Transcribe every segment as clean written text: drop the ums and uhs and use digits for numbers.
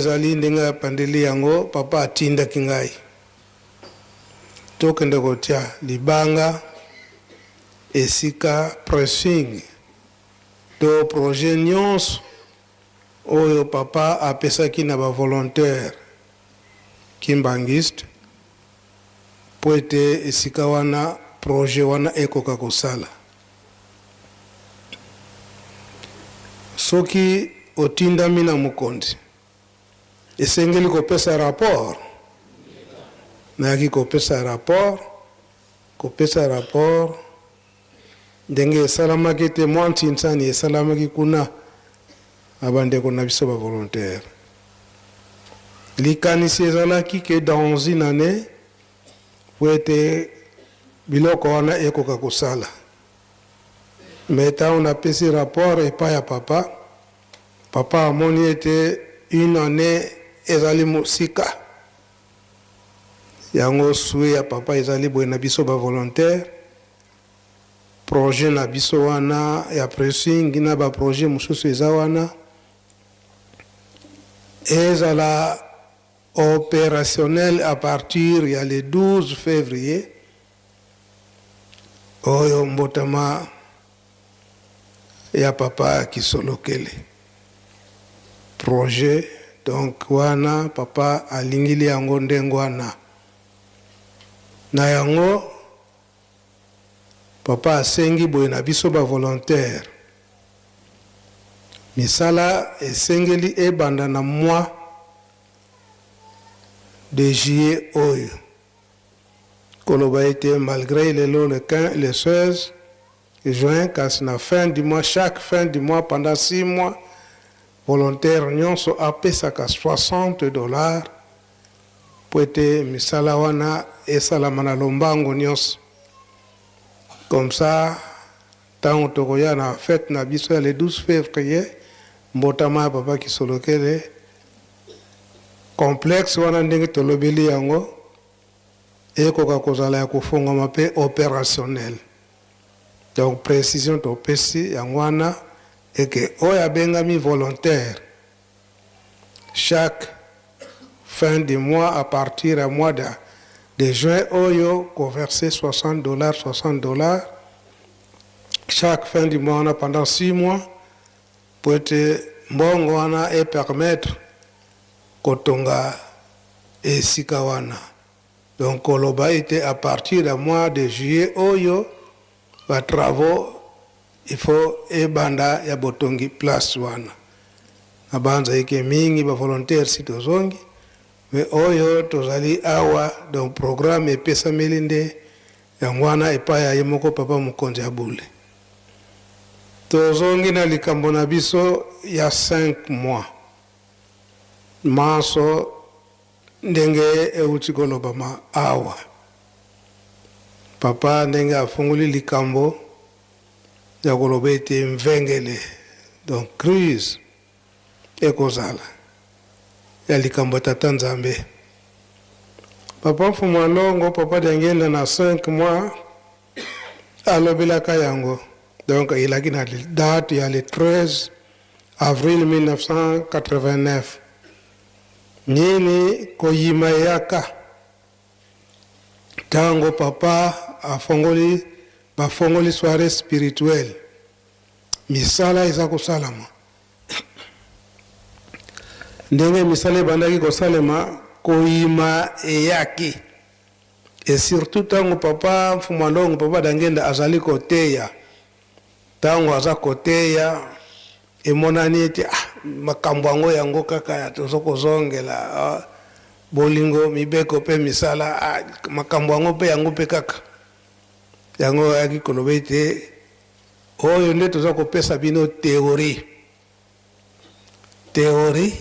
Ezali ndenge apandeli yango, papa atindaki ngai tokende kotia libanga esika pressing to projet nionso oyo papa apesaki na ba volontaires kimbanguistes mpo ete esika wana projet wana ekoka kosala. Soki otindami na mokonzi, esengeli kopesa rapport. Nayaki kopesa rapport, kopesa rapport ndenge esalamaki ete mwa ntinsani esalamaki kuna na bandeko na biso ba volontaires. Likanisi ezalaki que dans une annee, mpo ete biloko wana ekoka kosala. Mais tango napesi rapport epai ya papa, papa amoni ete une annee ezali mosika. Yango souhait ya papa ezali boye na biso ba volontaires, projet na biso wana ya pressing na ba projets mosusu eza wana ezala Operationnel à partir ya le 12 fevrier oyo mbotama ya papa Kisolokele projet donc wana papa alingili yango ndengwana na yango papa asengi boye na biso ba volontaires misala esengeli ebanda na mois de juillet oyo. Koloba ete malgre lelo le 15, le 16 juin kasi na fin du mois, chaque fin du mois pendant 6 mois volontaire nionso apesaka 60 dollars mpo ete misala wana esalama na lombango nionso. Comme ça Tango tokoya na fete na biso ya le 12 fevrier, mbotama ya papa Kisolokele, complexe wana ndenge tolobeli yango ekoka kozala ya kofongwama pe operationnel. Donc precision topesi yango wana eke oyo abengami volontaire chaque fin du mois à partir ya mois de, de juin oyo ko verser 60 dollars 60 dollars chaque fin du mois wana pendant 6 mois po ete mbongo wana e permettre kotonga esika wana. Donc koloba ete à partir ya mois de juillet oyo ba travaux Il faut ebanda ya botongi place wana. Nabanza eke mingi ba volontaires si tozongi mais oyo tozali awa donc programme epesameli nde yango wana epai ya ye moko papa mokonzi ya bule. Tozongi na likambo na biso ya 5 mois manso ndenge euti kolobama awa. Papa ndenge afungoli likambo ya koloba ete mvengele, donc crise, ekozala ya likambo ya Tata Nzambe. Papa Mfumu a Longo, Papa Diangienda na 5 mois alobelaka yango, donc eyelaki na date ya le 13 avril 1989. Nini koyima eyaka Tango papa afongoli bafongoli soiree spirituelle misala eza kosalama ndenge misala ebandaki kosalema koyima eyaki et surtout tango papa Mfuma Ndongo papa Dangenda azali koteya Tango aza koteya emonani ete ah makambo yango yango kaka tozo kozongela ah, bolingo mibeko pe misala ah, makambo yango pe yango pe kaka yango ayaki koloba ete oyo nde toza kopesa bino theorie theorie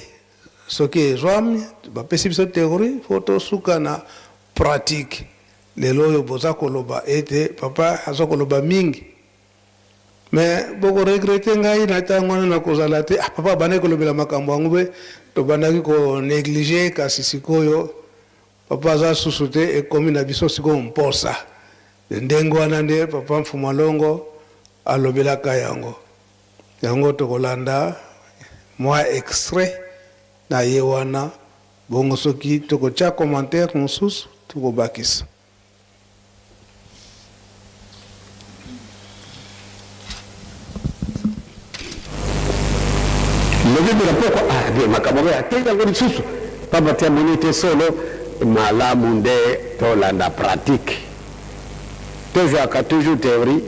soki ezwami bapesi biso theorie fo tosuka na pratique Lelo oyo boza koloba ete papa aza koloba mingi mais boko regretter ngai na tango wana nakozala te. Ah, papa abandaki kolobela makambo yango mpe tobandaki ko negliger, kasi sikoyo papa aza susu te, ekomi na biso sikoyo mposa. Ndenge wana nde papa Mfuma Longo alobelaka yango. Yango tokolanda mwa extrait. na ye wana, bongo soki tokotia commentaire mosusu tokobakisa. Lobi mpe na pokwa, ah, bien, makambo yango ateyi yango lisusu, pamba te amoni ete solo malamu nde tolanda pratique. Tozwaka toujours theorie,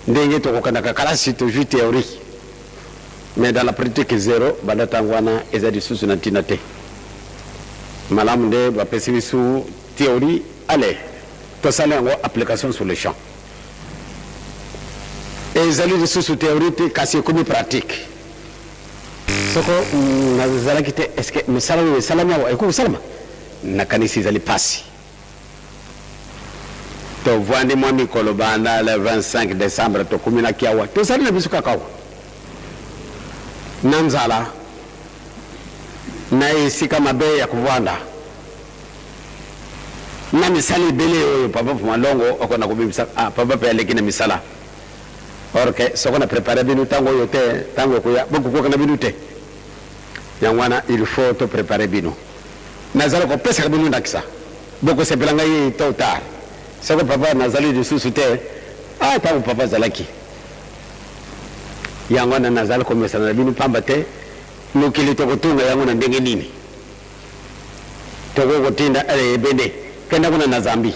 ndenge tokokendaka kalasi tozwi theorie, mais dans la pratique zero. Banda tango wana eza lisusu na ntina te. Malamu nde bapesi biso theorie, allez, tosala yango application sur le champ. Ezali lisusu theorie te, kasi ekomi pratique. Soko nazalaki te, est-ce que misala oyo esalami awa ekoki kosalama? Nakanisi ezali pasi. Tovandi mwa mikolo banda le 25 decembre tokomi na Kiawa, tozali na biso kaka awa na nzala na esika mabe ya kovanda na misala ebele oyo papa Malongo akona kobimisa. Ah, papa pe aleki na misala, or que soko na prepare bino ntango oyo te, ntango ekoya bokokoka na bino te. Yango wana il faut to prepare bino. Nazali kopesaka bino ndakisa, bokosepela ngai tôt ou tard soko papa nazali lisusu te. Ah, ntango papa azalaki, yango wana nazali komesana na bino, pamba te mokili tokotunga yango na ndenge nini? Tokoki kotinda ebende, kenda kuna na Zambie,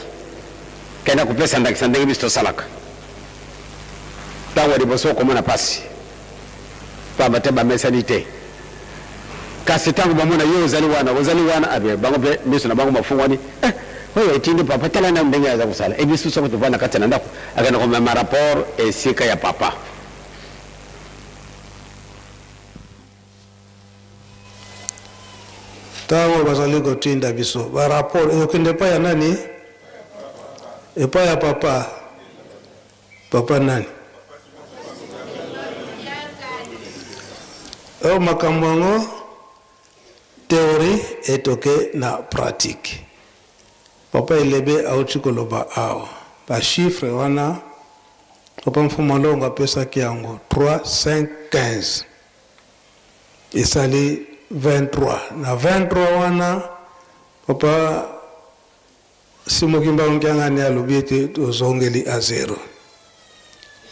kenda kopesa ndakisa ndenge biso tosalaka. Ntango ya liboso okomona pasi, pamba te bamesani te. Kasi ntango bamona yo ozali wana, ozali wana, abe bango mpe miso na bango mafungwani. Eh, oyo etindi papa, tala nanu ndenge aza kosala. E biso soko tovanda kati na ndako, akenda komema rapport esika ya papa. Ntango bazali kotinda biso ba rapport, ekokende epai ya nani? Epai ya papa. Papa nani? Oyo makambo yango théorie etoke na pratique. Papa Elebe auti koloba awa ba chiffre wana, papa Mfumu Alongo apesaki yango 3 5 15 esali 23. Na 23 wana papa Simo Kimbangu Kiangani alobi ete tozongeli a zero.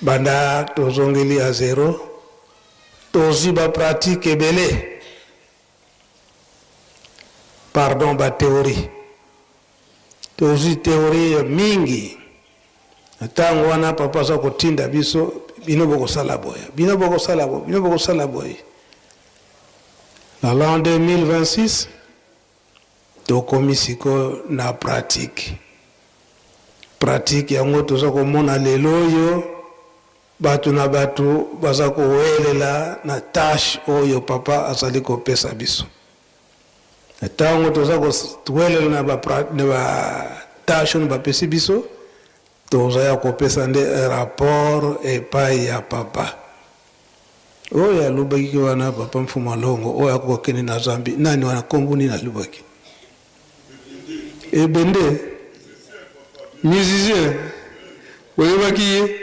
Banda tozongeli a zero, tozwi ba pratique ebele, pardon, ba theorie. Tozwi theorie mingi. Na ntango wana papa aza kotinda biso, bino bokosala boye, bino bokosala boye, bino bokosala boye. Na l'an 2026 tokomi sikoyo na pratique. Pratique yango toza komona lelo oyo, bato na bato baza kowelela na tâche oyo papa azali kopesa biso. Na ntango toza kowelela na ba tâche oyo bapesi biso, toza ya kopesa nde rapport epai ya papa. Oyo alobaki wana papa Mfumu Alongo, oyo akokende na Zambie, nani wana, kombo nini alobaki? Ebende musicien, oyebaki ye?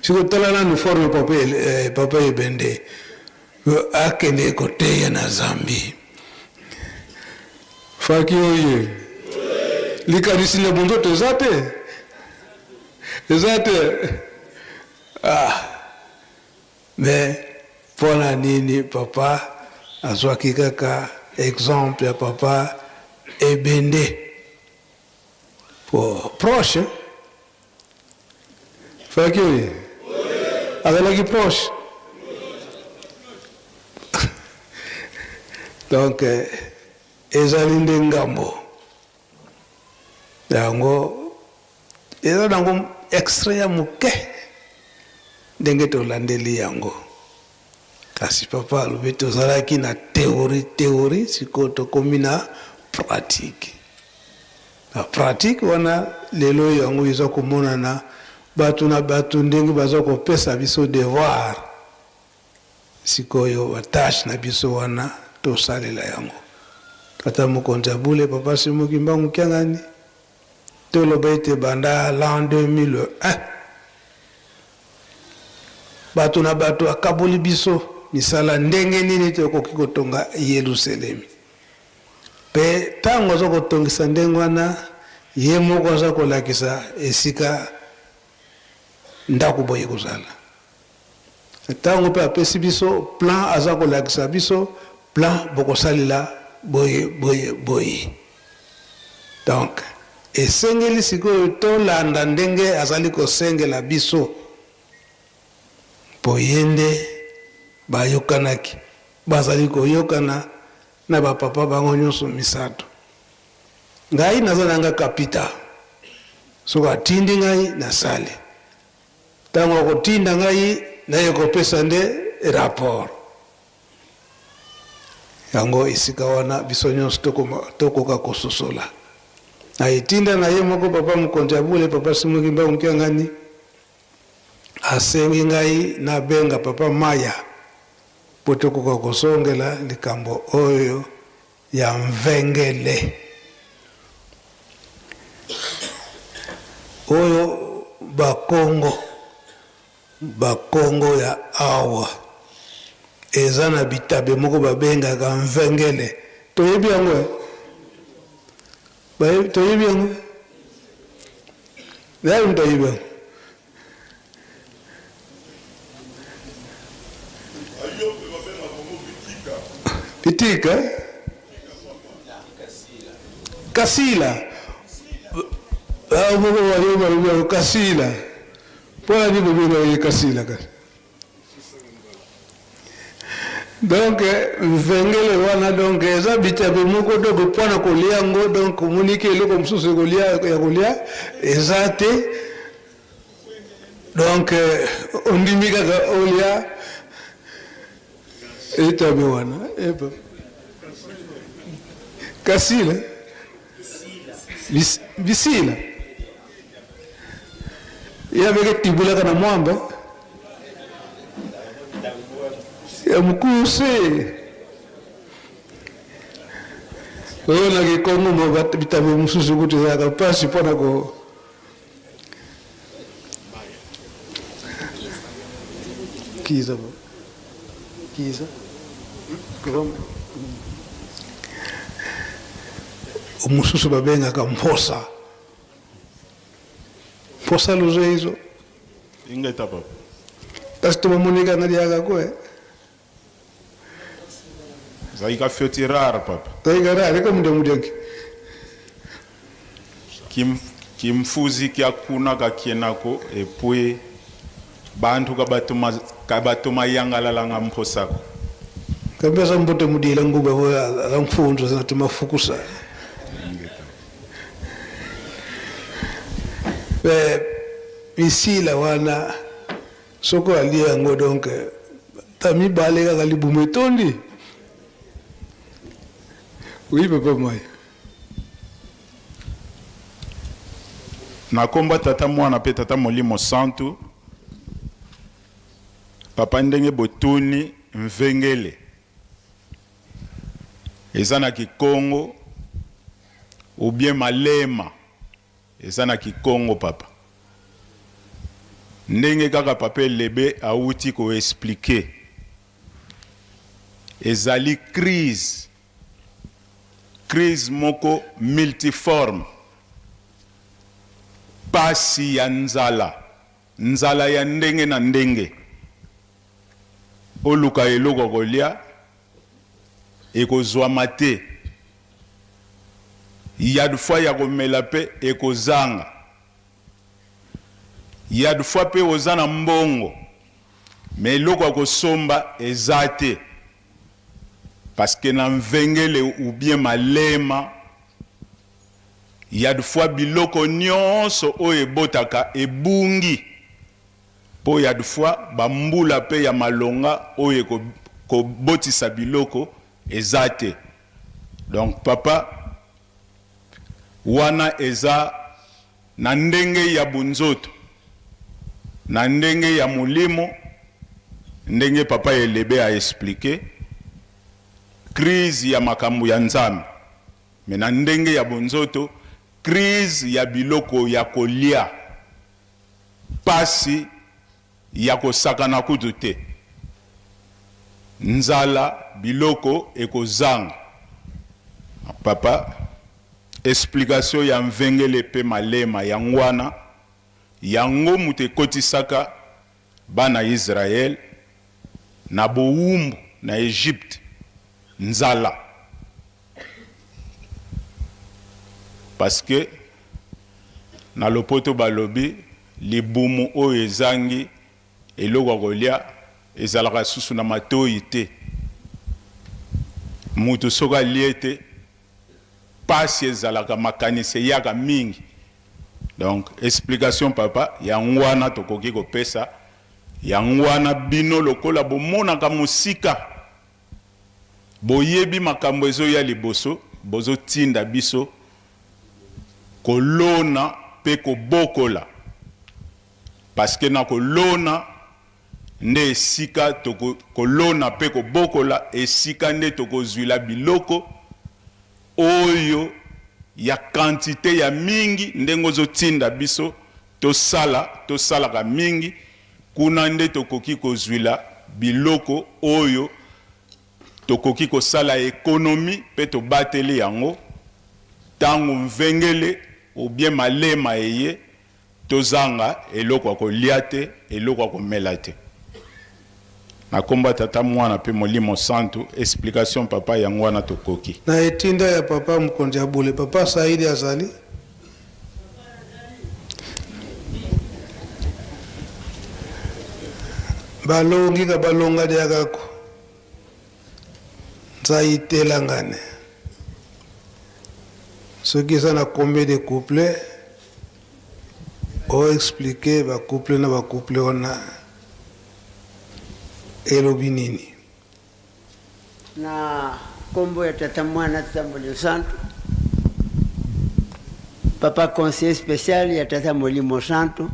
Siko tala nanu forme papa, papa Ebende akende koteya na Zambie. Faki oye likanisi na bonzoto eza te, eza te. Ah, mais pona nini papa azwaki kaka exemple ya papa Ebende po proche? Faki oye azalaki proche, donc ezali nde ngambo yango, eza nango extrait ya moke ndenge tolandeli yango. Kasi papa alobi tozalaki na théorie, théorie, sikoyo tokomi na pratique. Na pratique wana lelo yango eza komonana bato na bato ndenge baza kopesa biso devoir. Sikoyo ba tâche na biso wana tosalela yango. Tata mokonzi ya bule papa Simon Kimbangu Kiangani, toloba ete banda l'an 2001 bato na bato akaboli biso. misala ndenge nini tokoki kotonga Yelusalemi. Mpe ntango aza kotongisa ndenge wana, ye moko aza kolakisa esika ndako boye ekozala. Ntango mpe apesi biso plan, aza kolakisa biso plan bokosalela boye boye boye. Donc esengeli sikoyo tolanda ndenge azali kosengela biso, mpo ye nde bayokanaki, bazali koyokana na ba papa bango nyonso misato. Ngai naza na nga kapita, soki atindi ngai nasali, tango akotinda ngai naye kopesa nde rapport. Yango esika wana biso nyonso tokoka kososola na etinda na ye moko papa mokonzi ya bule papa Simon Kimbangu Kiangani asengi ngai nabenga papa Maya mpo tokoka kozongela likambo oyo ya mvengele oyo bakongo bakongo ya awa eza na bitabe moko babengaka mvengele toyebi yango eh? Toyebi yango nayebi moto ayebi yango Bitika kasila moko bayo balobi yango kasila mpo na nini bobenga ye kasila kasi donc mvengele wana donc eza bitabe moko donc mpo na kolia yango donc omoniki eloko mosusu ekolia ya kolia eza te donc ondimi kaka olia etabe wana kasila bisila ye abeke tibulaka na mwamba ya mokuse oyo na kikongo bitabe mosusu kutu ezalaka mpasi mpo na ko Kiza kiza mosusu babengaka mposa mposa luzeyizo Ingeta papa. Kasi tobamoneka na liaka ko eh. Zaika fioti rare papa. Zaika rare ko mudia mudianki. Kim kimfuzi kia kuna ka kienako et puis bantu kabatuma kabatuma yangalalanga mposako. Kambi aza mbote mudila nguba bo aza mfunzo zina tumafukusa. Pe misila wana Soko alie yango donc ta mibale kaka libumu etondi. Oui papa Maya. Na kombo ya Tata Mwana pe Tata Molimo Santu, papa ndenge botuni mvengele eza na kikongo ou bien malema Eza na kikongo papa. Ndenge kaka papa Elebe awuti ko expliquer. Ezali crise. Crise moko multiforme. Pasi ya nzala. Nzala ya ndenge na ndenge. Oluka eloko ya kolia, ekozwama te. Yadfwa ya komela pe ekozanga. Yadfwa pe oza na mbongo mais eloko ya kosomba eza te parce que na nvengele ou bien malema yadfwa biloko nionso oyo ebotaka ebungi po yadfwa ba mbula pe ya malonga oyo eko kobotisa biloko eza te. Donc papa wana eza na ndenge ya bunzoto na ndenge ya molimo ndenge papa Elebe a explique crise ya makambo ya Nzambe mais na ndenge ya bonzoto crise ya biloko ya kolia pasi ya kosakana kutu te. Nzala biloko ekozanga. Papa explication ya nvengele pe malema yango wana yango moto ekotisaka bana Israël na bowumbu na Egypte nzala parce que na lopoto balobi libumu oyo ezangi Eloko ya kolia ezalaka susu na matoyi te. Mutu soki alie te, pasi ezalaka, makanisi eyaka mingi. Donc explication papa yango wana tokoki kopesa yango wana bino lokola bomonaka mosika, boyebi makambo ezoya liboso, bozotinda biso kolona pe kobokola. Parce que na kolona nde esika toko kolona pe kobokola esika nde tokozuila biloko oyo ya quantite ya mingi ndenge ozo tinda biso tosala tosalaka mingi kuna nde tokoki kozuila biloko oyo tokoki kosala economie pe tobateli yango tango nvengele ou bien malema eye Tozanga eloko ya kolia te, eloko ya komela te. Na kombo ya Tata, Mwana pe Molimo Santu, explication papa yango wana tokoki. Na etinda ya papa mokonzi ya bule, papa Saidi azali. Balongi ka balonga diakako nzai telangane soki eza na combien de couple O expliquer ba couple na ba couple wana elobi nini? Na kombo ya Tata Mwana Tata Molimo Santu, Papa conseiller special ya Tata Molimo Santu,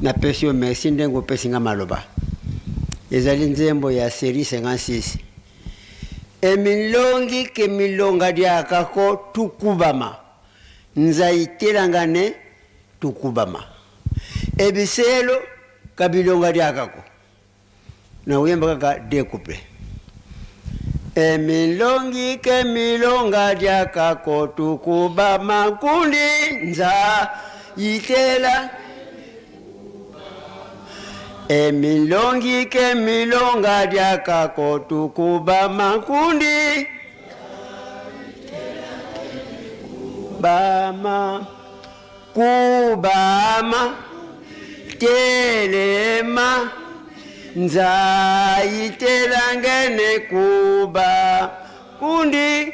napesi yo merci ndenge opesi nga maloba. Ezali nzembo ya serie 56. Emilongi ke milonga diakako tukubama. Nzaitelangane tukubama ebiselo kabilonga diakako nakoyemba kaka deux couple emilongi ke milonga diakako tukubama nkundi nzaitela emilongi ke milonga diakako tukubama nkundi Bama, kubama, telema, nzai telangene kuba kundi.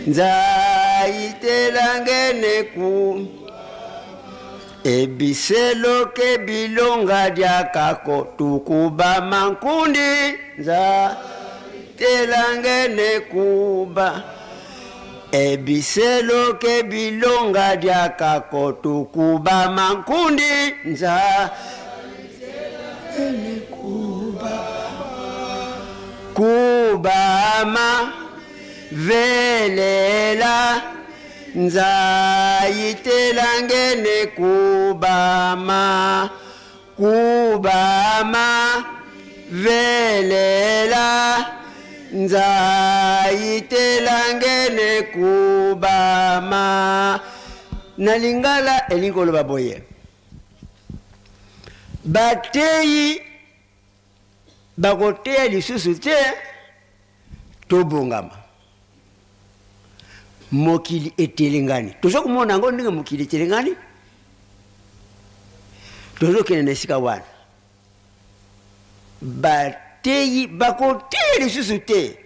Nzai telangene ku Ebiselo ke bilonga diakako tukuba mankundi nza telangene kuba Ebiselo ke bilonga diakako tukuba mankundi nza telangene kuba Kubama velela Nzayitelangene kubama kubama velela Nzayitelangene kubama. Na lingala elingi koloba boye, bateyi bakoteya lisusu te, tobongama. Mokili etelengani, tozo komona yango ndenge mokili etelengani, tozokende na esika wana. Bateyi bakoteya lisusu te,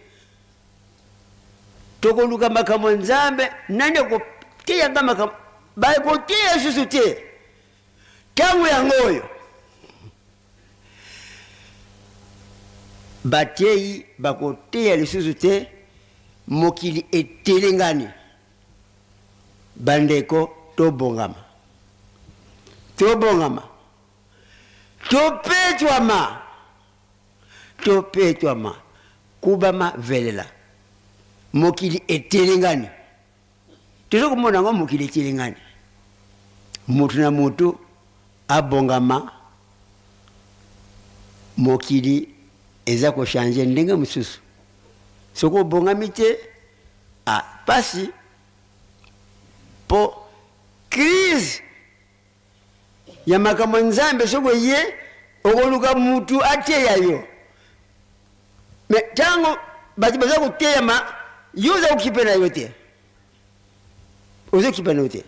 tokoluka makambo ya Nzambe. Nani akoteya nga makambo? Bakoteya lisusu te. Ntango yango oyo Bateyi bakoteya lisusu te, mokili etelengani. Bandeko tobongama, tobongama, topetwama, topetwama, kubama velela. Mokili etelengani. Tozo komona yango mokili etelengani. Moto na moto. abongama mokili eza ko changer ndenge mosusu soki obongami te ah pasi po crise ya makambo ya Nzambe soki oye okoluka mutu ateya yo me ntango bato baza koteyama yo oza kokipe na yo te oza kokipe na yo te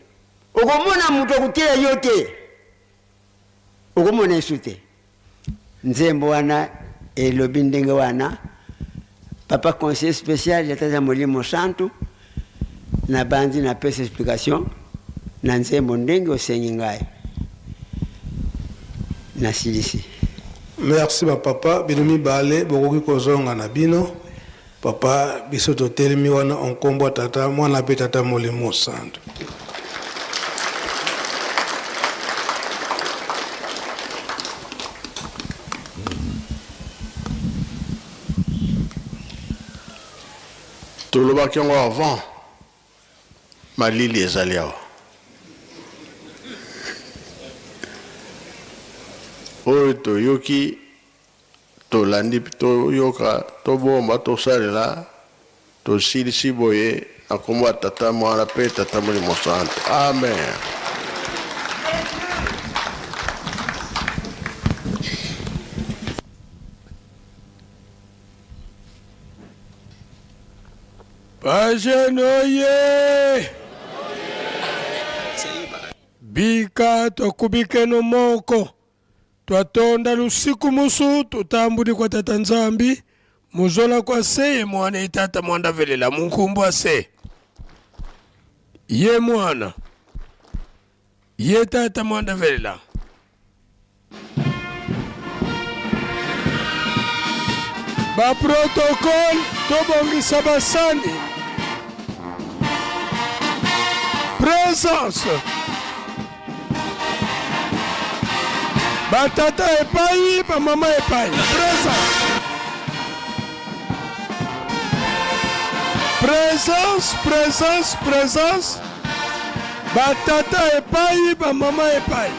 okomona moto akoteya yo te okomona yesu te nzembo wana elobi ndenge wana papa conseiller spécial ya tata molimo santu nabanzi napesa explication na nzembo ndenge osengi ngai nasilisi. Merci ba papa bino mibale bokoki kozonga na bino papa biso totelemi wana onkombo ya tata mwana pe tata molimo santu. Tolobaki yango avant malili ezali awa oyo toyoki tolandi toyoka tobomba tosalela tosilisi boye na nkombo ya tata mwana mpe tata molimo santu amen. Bajene oye! Bika twakubikeno moko twatonda lusiku musu tutambudi kwa tata Nzambi muzola kwa se ye mwana ye tata mwanda velela munkumbu ase ye mwana ye tata mwanda velela. Ba protocole tobongisa basani. Presence. Batata epai, bamama epai. Presence. Presence, presence, presence. Batata epai, bamama epai.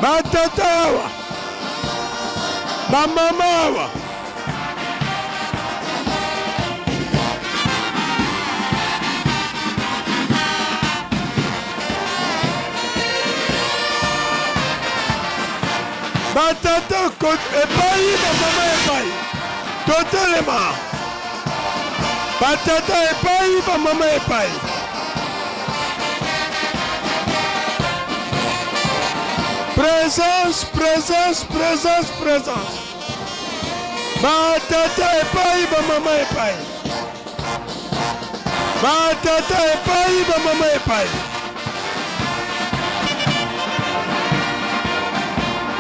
Batata awa, bamama awa. Batata epai, bamama epai. Totelema. Batata epai, bamama epai. Présence, présence, présence, présence. Batata epai, bamama epai. Batata epai, bamama epai.